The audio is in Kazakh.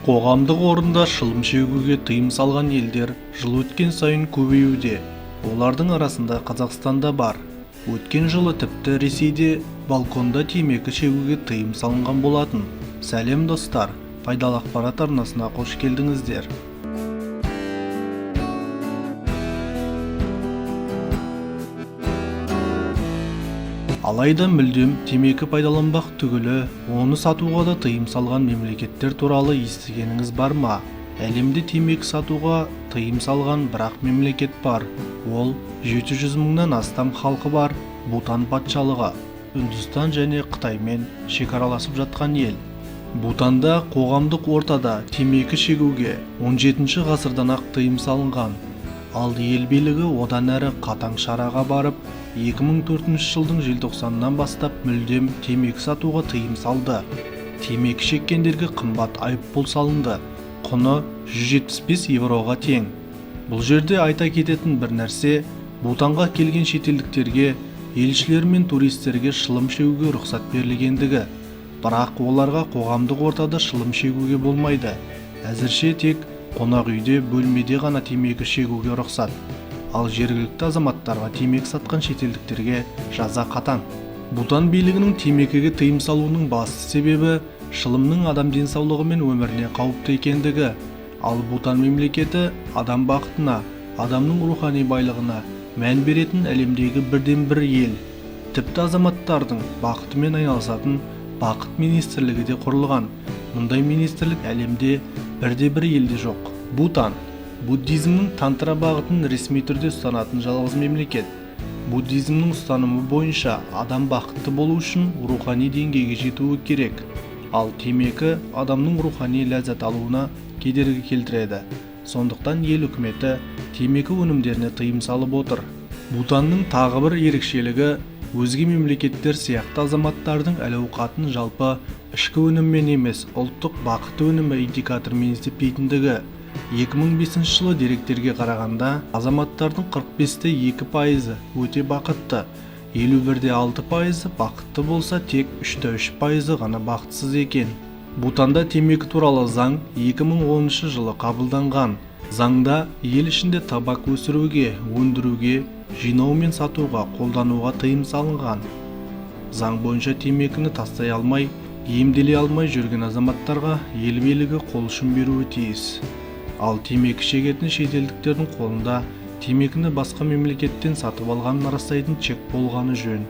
Қоғамдық орында шылым шегуге тыйым салған елдер жыл өткен сайын көбеюде. Олардың арасында Қазақстан да бар. Өткен жылы тіпті Ресейде балконда темекі шегуге тыйым салынған болатын. Сәлем, достар! Пайдалы ақпарат арнасына қош келдіңіздер. Алайда мүлдем темекі пайдаланбақ түгілі, оны сатуға да тыйым салған мемлекеттер туралы естігеніңіз бар ма? Әлемде темекі сатуға тыйым салған бір-ақ мемлекет бар. Ол 700 мыңнан астам халқы бар Бутан патшалығы. Үндістан және Қытаймен шекараласып жатқан ел. Бутанда қоғамдық ортада темекі шегуге 17 ғасырдан-ақ тыйым салынған. Ал ел билігі одан әрі қатаң шараға барып, 2004 жылдың желтоқсанынан бастап мүлдем темекі сатуға тыйым салды. Темекі шеккендерге қымбат айыппұл салынды. Құны 175 евроға тең. Бұл жерде айта кететін бір нәрсе, Бутанға келген шетелдіктерге, елшілер мен туристерге шылым шегуге рұқсат берілгендігі. Бірақ оларға қоғамдық ортада шылым шегуге болмайды. Әзірше тек қонақ үйде, бөлмеде ғана темекі шегуге рұқсат. Ал жергілікті азаматтарға темекі сатқан шетелдіктерге жаза қатаң. Бутан билігінің темекіге тыйым салуының басты себебі шылымның адам денсаулығы мен өміріне қауіпті екендігі. Ал Бутан мемлекеті адам бақытына, адамның рухани байлығына мән беретін әлемдегі бірден-бір ел. Тіпті азаматтардың бақытымен айналысатын Бақыт министрлігі де құрылған. Мұндай министрлік әлемде бірде-бір елде жоқ. Бутан буддизмнің тантра бағытын ресми түрде ұстанатын жалғыз мемлекет. Буддизмнің ұстанымы бойынша адам бақытты болу үшін рухани деңгейге жетуі керек. Ал темекі адамның рухани ләззат алуына кедергі келтіреді. Сондықтан ел үкіметі темекі өнімдеріне тыйым салып отыр. Бутанның тағы бір ерекшелігі өзге мемлекеттер сияқты азаматтардың әл-ауқатын жалпы ішкі өніммен емес, ұлттық бақыт өнімі индикаторымен есептейтіндігі. 2005 жылы деректерге қарағанда, азаматтардың 45,2% өте бақытты, 51,6% бақытты болса, тек 3,3% ғана бақытсыз екен. Бутанда темекі туралы заң 2010 жылы қабылданған. Заңда ел ішінде табак өсіруге, өндіруге, жинау мен сатуға, қолдануға тыйым салынған. Заң бойынша темекіні тастай алмай, емделе алмай жүрген азаматтарға ел билігі қол ұшын беруі тиіс. Ал темекі шегетін шетелдіктердің қолында темекіні басқа мемлекеттен сатып алғанын растайтын чек болғаны жөн.